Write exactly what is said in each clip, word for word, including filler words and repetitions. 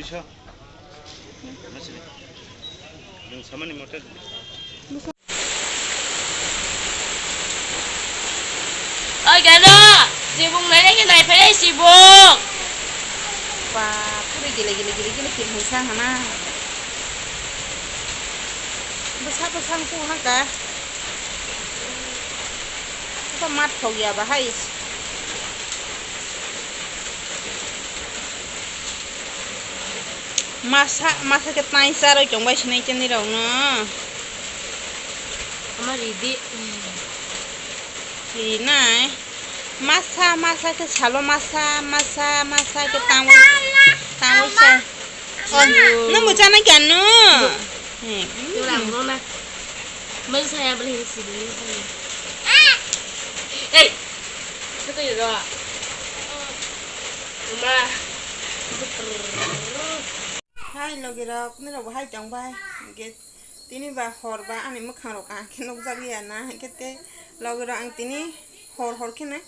Nwng samani mote. Oi gana, sibung nai nai nai phai sibung. Ba, pura gile gile gile gile kiri hwnsa hana. Bwsa bwsa wngkuk hwnka. Asa mat thok ya bahai. Masa, masa khe tai charwi tongbai sinai khe nirok no. Ama ridi. Rinai. Masa, masa khe salo masa, masa, masa khe tangwi, tangwi sa. Oh, nang bo chana kya no? Tulang rona. Mai saya beli sini. Ei. Kata ya ro. Ma. Hai logi rok, nirok bo hai tong bai. Ge tini ba hor ba ani mwkhang rok ang khe nukjak ya na. Ge te logi rok ang tini hor hor khe na.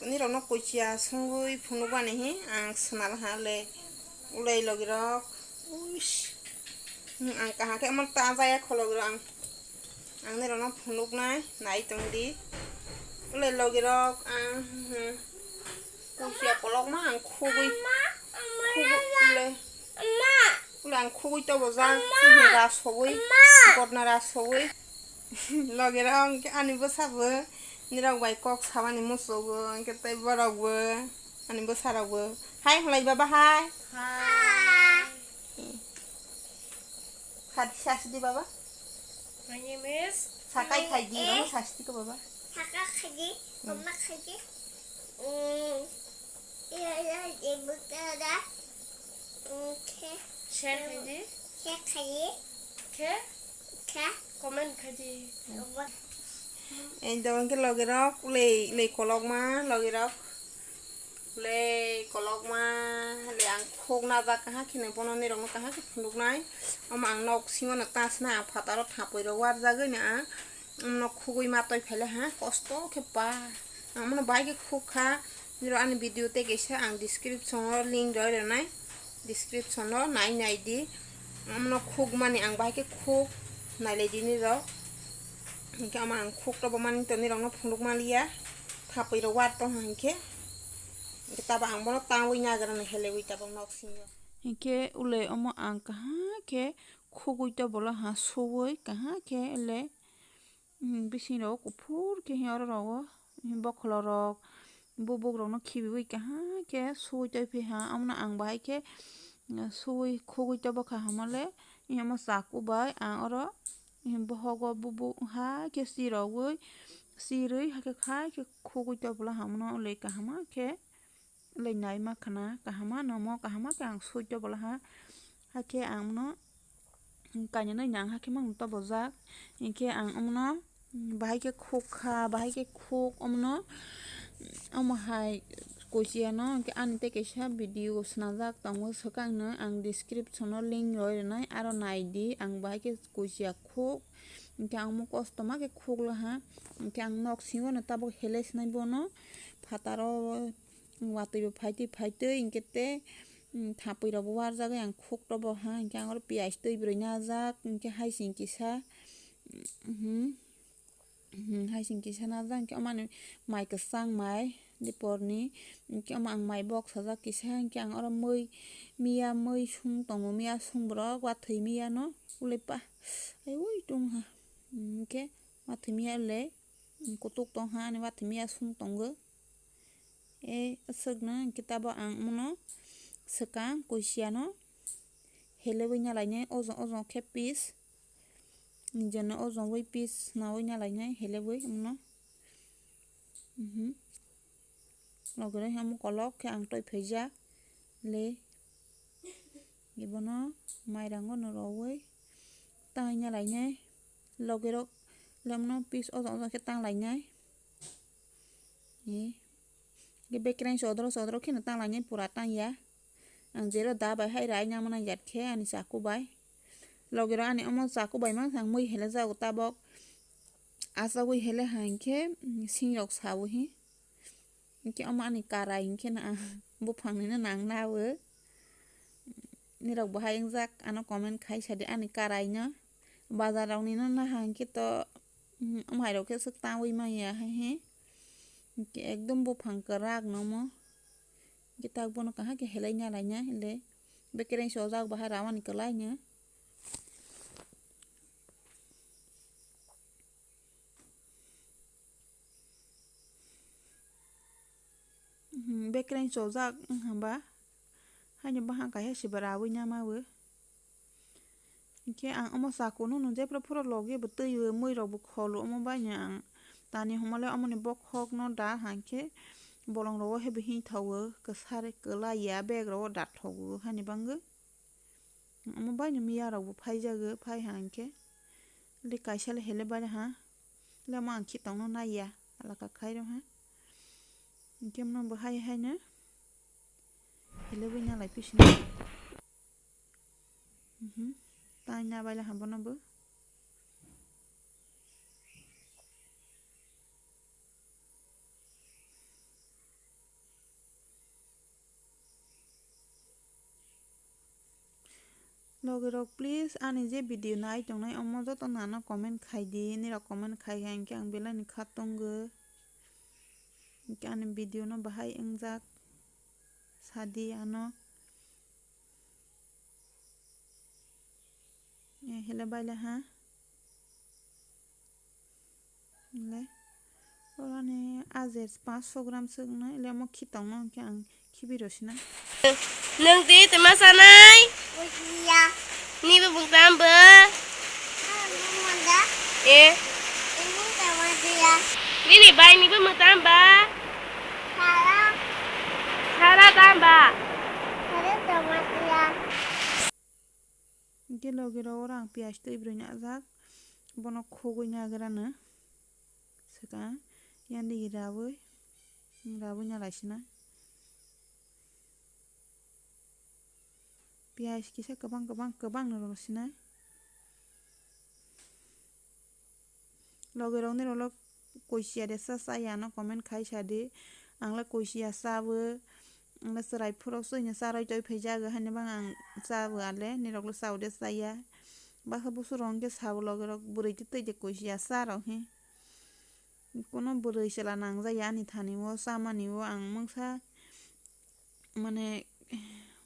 Nirok no kuchia sungwi phunuk bani hi ang swnal ha le. Ulai logi rok. Uish. Hmm, ang kaham khe omo ta jaya kho logi rok ang. Ang nirok no phunuk nai, nai tong di. Ulai logi rok ang, hmm. Kusia kolok ma ang khugui. Khugui le. Ule ang khugui to bojak. Ras khugui. Godna ras khugui. Logi rok ang ani bwsa bo. Nirok bai kok sabani musugo. Ang khe tei borok bo. Ani bwsa rok bo. Hai hwnlai baba hai. Hai. Khat sasi di baba. My name is. Sakai khai di, rono sasi di ko baba. Saka khaji, mama khaji. Mm. Iya, iya, ibu kada. Mm, khe. Share khaji. Share khaji. Khe. Khe. Comment khaji. Comment. Ei, dogan khe logi rok, ulei, ulei kolok ma, logi rok. Le kolokma le ang khuk najak kaha kheno bono nirokno kaha khe phunuknai. Omo ang nok singo no ta sina ang phataro thapui rok warjagwi no ang omono khugui ma toi phele ha kosto khe pa. Ang omono bahai khe khuk kha. Nirok ani video tei kaisa ang description o link roi rwnai. Description o nai nai di. Omono khuk mani ang bahai khe khuk nai lai di nirok. Hinkhe omo ang khuk to bo mani to nirokno phunuk maliya. Thapui rok war tong hinkhe. Hinkhe tabo ang bono tawi nagra no helewi tabo nok singo. Hinkhe ulei omo ang kaha khe khugui to bolo ha suwui kaha khe le, mm, bising rogo kuphur khe oro rogo bokholo rok bubuk rokno khibiwi kaha khe suwui to phi ha. Omono ang bahai khe, mm, suwui khugui to bokha hama le, omo chaku bai ang oro bohogo bubuk hai khe chirogwi, chirwi hai khe khai khe khugui to bolo hamono le kahama khe le nai ma khana kahama nomo kahama khe ang soi to bolo ha. Hakhe ang no kainwi nang hakhe mang to bojak. Hinkhe ang omono bahai khe khuk kha, bahai khe khuk omono. Omo hai kuchia no hinkhe ani tei kaisa video swnajak tongo swkang no ang description o link roi rwnai aro nai di ang bahai khe kuchia khuk. Hinkhe ang omo kosto ma khe khuk laha. Hinkhe ang nok singo no tabuk hele sinai bono phataro watwi bo phaitwi phaitwi hinkhe tei, mm, thapui rok bo warjagwi ang khuk to bo ha. Hinkhe ang oro piyaj twi brwi najak hinkhe hai sing kisa, mhm. Mhm, hai sing kisa najak, hinkhe omo ani mai kwchang mai, diporni, hinkhe omo ang mai bok sajak kisa, hinkhe ang oro mui, miya mui sung tongo, miya sung borok, wathwi miya no, ulei pa, ai ui tong ha, hinkhe wathwi miya le, kutuk tong ha, ani wathwi miya sung tongo, e, aswk no, hinkhe tabo ang omono swkang kuchia no, helewi nalainai, ojo ojo khe piece. Nijeno o jongwi piece nawi nalainai helewi omono. Mhm. Logirok omo kolok khe ang toi phaijak le. Ibono mairango no rowi tangwi nalainai. Logirok le omono piece o jong o jong khe tanglainai. E. Khe bekreng sodro sodro kheno tanglainai pura tangya. Ang jero da bai hai rai nangma nang jat khe ani chaku bai. Logirok ani omo chaku bai mang thang mui hele jago tabok. Achagwi hele ha hinkhe, mm, singrok sawi hi. Hinkhe omo ani karai hinkhe na buphang nini nang nawi. Nirok bo hai wngjak, ano comment khai sadi ani karai no. Bazar rok ni no naha hwnkhe to, mm, omo hai rok khe swk tawi manya hai he. Hwnkhe ekdom buphang kwrak no omo. Hwnkhe tak bono kaham khe helai na lai na hile. Bekereng sojak bahai rawani kwlai no. Mhm, bekereng chojak wngkha ba? Haino bahai kaisa sibar abui nama bo. Hwnkhe ang omo chakunu no jephru phuru logi bo twi o, mui rok bo kholo, omo bai no ang tani hwnmale omoni bokhok no da hwnkhe bolong rogo hebo hinthogo, kwsari kwlai ya bag rogo dathogo hani bangwi. Omo bai no miya rok bo phaijago, phai ha hwnkhe le kaisa le hele bai ha, le omo ang khitong no naiya, alaka khai rw ha. Hwnkhe bono bo hai hai no hele bai na lai phi sini. Mhm. Tai na bai le ha bono bo. Logi rok, please, ani je video nai tongnai omo joto no ano comment khai di, nirok comment khai kha hwnkhe ang belai ni kha tongo, hwnkhe ani video no bahai wngjak sadi ano. Eh, hele bai le ha. Le. Oroni ajer panch sho gram se wngnai. Le omo khitong no hwnkhe ang khibi rw sinai. Nwng twi twma sanai? Bujiya. Ni bumung tamo bo? Ang bumung da. Eh. Ini tamo dia. Nini bai ni bumung tamo ba? Sara. Sara tamo ba? Sara tamo dia. Hwnkhe logi rok oro ang piyaj twi brwi najak, bono khogwi nagrano swkang, yandigi rabwi, rabwi nalaisina. Piyaj kisa kwbang kwbang kwbangno rw sinai. Logi rok nirok le koisiya de sa chaya no comment khai sadi. Ang le koisiya chabo. Ang le chwrai phuru chwngno charwi twi phaijago haini bang ang chabo ale. Nirok le chao de chaya. Bwsa busu rok hwnkhe sabo logi rok bwrwi twi twi de koisiya cha rok he. Kono bwrwi chwla nangjaya ani thani o chamani o ang mungsa. Mane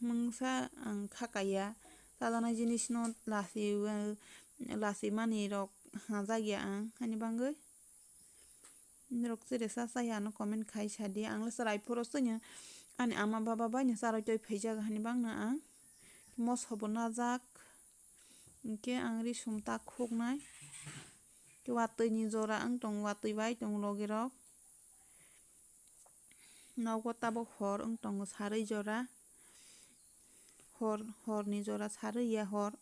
mungsa ang kha kaiya, chajaknai jinis no lachi, lachi mani rok hajak ya ang, hani bangwi. Norok chere cha chaya ano comment khai sadi, ang le chwrai phuru chwngno ani ama baba bai no charwi twi phaijak, hani bangno ang moso bo najak. Hinkhe ang risum ta khuknai. Watwi ni jora wng tong, watwi bai tong logi rok. Nogo tabuk hor wng tongo, sarwi jora. Hor, horni jora sarwi ya hor.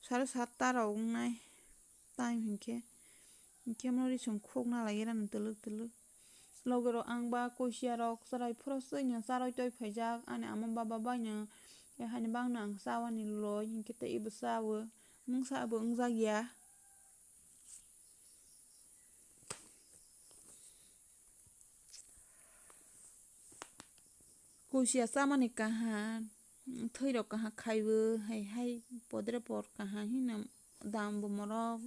Sare satta rok wngnai time hinkhe. Hinkhe omo risum khukna lagirano twlwk twlwk. Logi rok ang ba koisiya rok chwrai phuru chwngno charwi twi phaijak, ani ama baba bai no. Haini bangno ang chawani loi hinkhe tei ebo chawo. Mungsa bo wngjak ya. Kusia chamani kaha, thwi rok kaha khaiwi hai hai podre por kaha hino dam bo morok.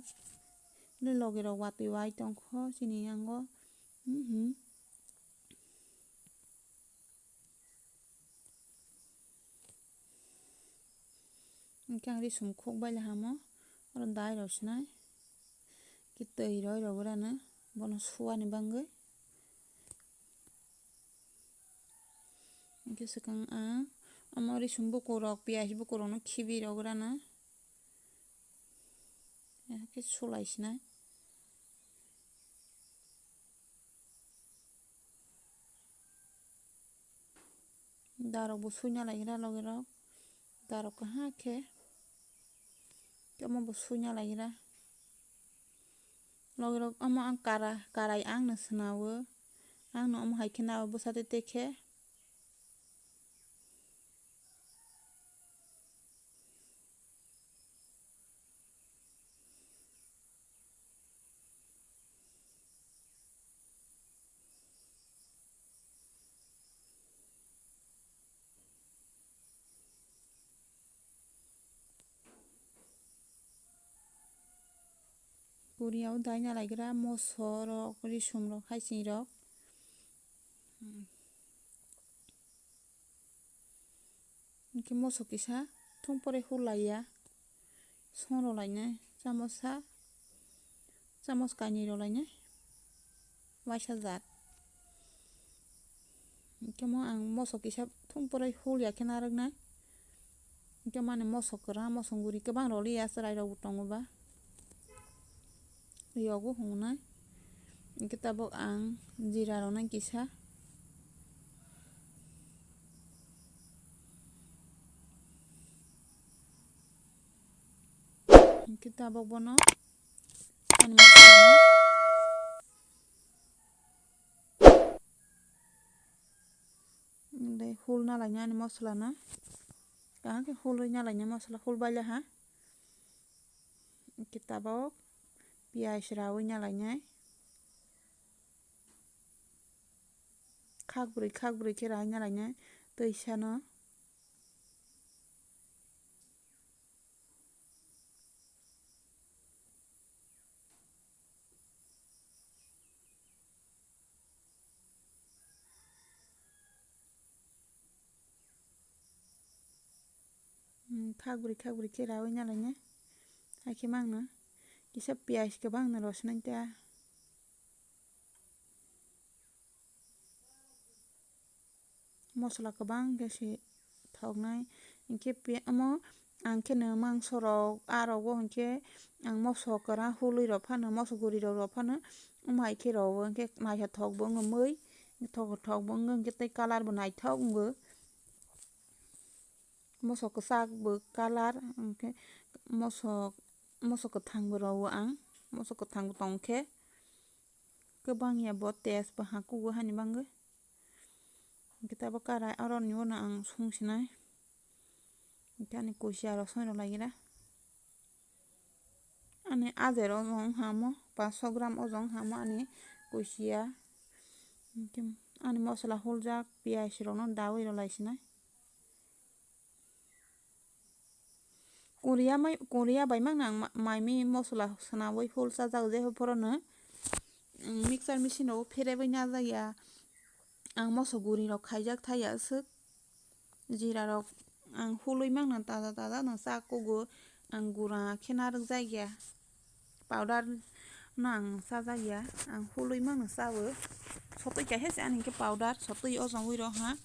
Logi rok watwi wai tongkho chini yango. Mhm. Hwnkhe ang risum khuk bai lahamo, oro dai rok sinai, khe twi roi rogwi rano, bono suani bagwi. Hwnkhe swkang ang omo risum bukurok, piyaj bukurokno khibi rogwi rano, khe sulai sinai. Darok bo suina laigra logi rok. Darok kaha khe. Omo bo suina laigra. Logi rok omo ang kara, karai ang no swnao. Ang no omo hai khe nao bwsa tei tei khe. Kuri o daina laigra moso rok, risum rok, haiching rok. Hmm. Hwnkhe moso kisa thung pore hur laiya, song rok lainai, chamosa, chamos kainwi rok lainai, waisa jat. Hwnkhe mo ang moso kisa thung pore hul ya khe narwknai. Hwnkhe mani moso kwran, moso guri kwbang rw liya, chwrai rok bo tongo ba. Yogo hwnwi. Hwnkhe tabuk ang jira rwnai kisa. Hwnkhe tabuk bono ani moso rwno. Tei hul na lainai ani mosola no. Kaham khe hul rwi na lainai mosola, hul baila ha. Hwnkhe tabuk piyaj raui na lainai. Khak bwrwi, khak bwrwi khe raui na lainai twisa no. Hmm, khak bwrwi, khak bwrwi khe raui na lainai. Hakhe mangno kisa piyaj kwbangno rw swnai ta. Mosola kwbang khe se thoknai. Hinkhe pi-, omo ang khe no mangso rok, aa rok o hinkhe ang moso kwran hului rok phano, moso guri rok, rok phano omo hai khe rw o, hinkhe mai khe thok bo wngwi, thok, thok bo wngwi hinkhe tei colour bo naithok wngwi. Moso kwchak bo colour, hinkhe moso, moso kwthang bo rw o ang, moso kwthang bo tong khe kwbang ya bo taste bo ha kugo hani bagwi. Hwnkhe tabuk karai aroni uano ang song sinai. Hwnkhe ani kusia rok song rw lai gira. Ani ajer ojong wngkha omo, paanch sho gram ojong wngkha omo ani kusia. Hwnkhe ani mosola huljak, piyaj rokno daui rw lai sinai. Korea mai, Korea bai mangno ang ma-, mai mi mosola swnaui hul chajak, je phuru no, mm, mixer machine rogo phereui najak ya. Ang moso guri rok khaijak thai ya swk. Jira rok ang hului mangno taja taja no cha kugo. Ang gura khe narwk jak ya. Powder no ang chajak ya, ang hului mano chao. Sotwi khe se ani khe powder, sotwi ojongwi rw ha.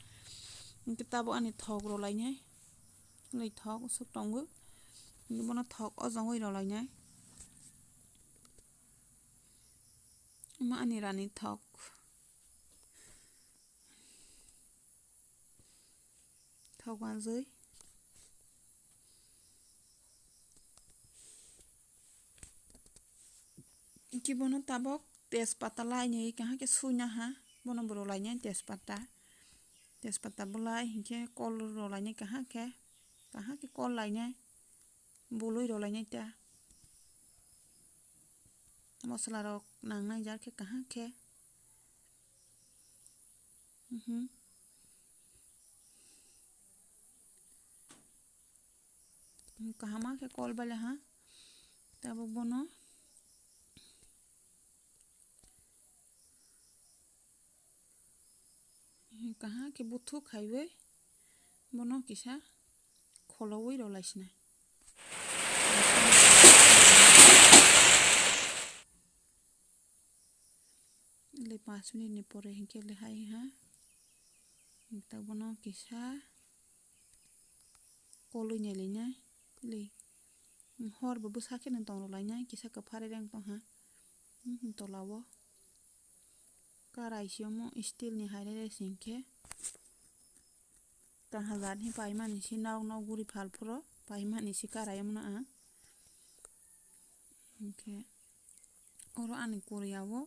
Hinkhe tabuk ani thok rw lainai. Lai thok swk tongo. Hinkhe bono thok ojongwi rw lainai. Omo ani rani thok. Thok manjwi. Hinkhe bono tabuk tejpata lainwi kaham khe suina ha. Bono bo rw lainai tejpata. Tejpata bwlai hinkhe kol rw lainai kaham khe. Kaham khe kol lainai. Bului rw lainai ta. Mosola rok nangnai jar khe kaham khe. Mhm. Kaham khe kol bale ha. Tabuk bono kaham khe buthuk khaiwi bono kisa kholoui rw lai sinai. Le panch minute ni pore hinkhe le hai ha. Hinkhe bono kisa kolwi nai lai nai. Le hor bo bwsa khe no tong rw lai nai, kisa kwpharwi reng tong ha. Hmm, tola o karai se omo steel ni hai rw rw se hinkhe. Kaham jat ni paimani se nok nok guri phal phuru paimani se karai omo no ang. Hinkhe oro ani koriya o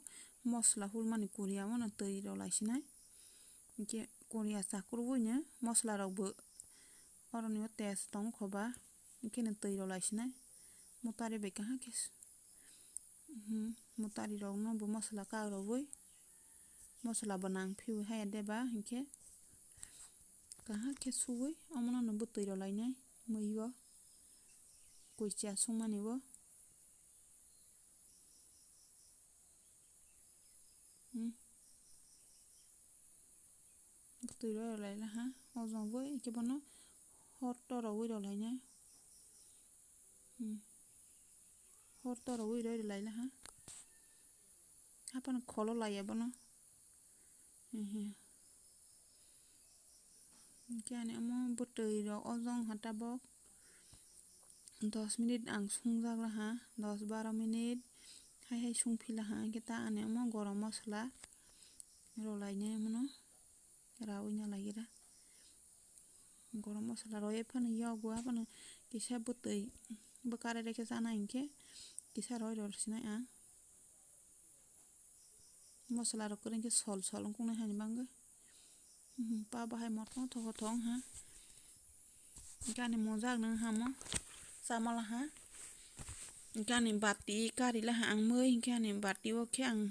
mosola hulmani koriya o no twi rw lai sinai. Hinkhe koriya chakrwui no mosola rok bo oroni o test tong kho ba, hinkhe no twi rw lai sinai. Motari bai kaham khe s-, mhm, motari rok no bo mosola kakrwui. Mosola bo nang phiui haya deba hinkhe kaham khe suui omono no bwtwi rw lainai mui o kuicha sungmani bo. Hmm. Twi rw lai la ha. O jong bo ike bono hot to rw wi rw lai na. Hmm. Hot to rw wi rw lai la ha. Hapan kholo lai ya bono. Ehe. Hingke ani omo bwtwi rok o jong ha tabok dos minute ang sungjak laha, dos baro minute hai hai sungphi laha, hingke ta ani omo gorom mosola rw lai nai omono rawi na lai gira. Gorom mosola rw ye phano yago, aphano kisa bwtwi bwkha rere khe chana hingke kisa rw rw sinai ang. Mosola rok kwrwi khe sol sol wngkuknai hani bangwi. Mhm, pa bahai motom thokhothok wngha. Hingke ani mojak nang hamo chamala ha. Hingke ani bati kari laha ang mui, hingke ani bati o khe ang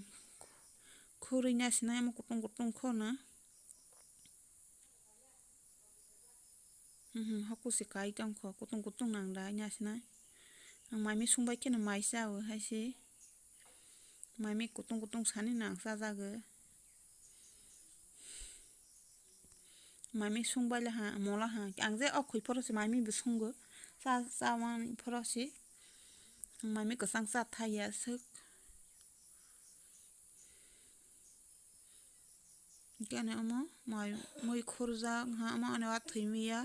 khurui nasinai omo kutung kutung khorna. Mhm, hoku se kai tongkho, kutung kutung nang da, nya sinai. Ang mai mi sungbai kheno mai chawi hai se. Mai mi kutung kutung sani nang chajago. Mai mi sungbai laha, mola ha. Ang je o khoi phoro se mai mi bo sungo. Cha, cha wng phoro se. Ang mai mi kwchang cha thai ya swk. Hingke ani omo mai mui khurjak ha, omo ani o thwi maya.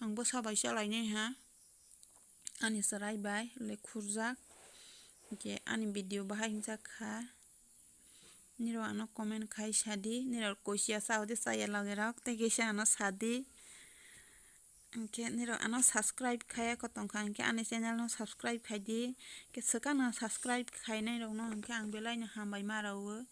Ang bwsa bai chalainai ha. Ani chwrai bai le khurjak. Hingke ani video bahai hwnjak kha. Nirok ano comment khai sadi. Nirok koisiya chaudi chaya loge rok. Tei kisa ano sadi. Hingke nirok ano subscribe khaiya kho tongkha, hingke ani channel no subscribe khaidi, hingke swkang no subscribe khainai rok no hingke ang belai no hambai ma rwo,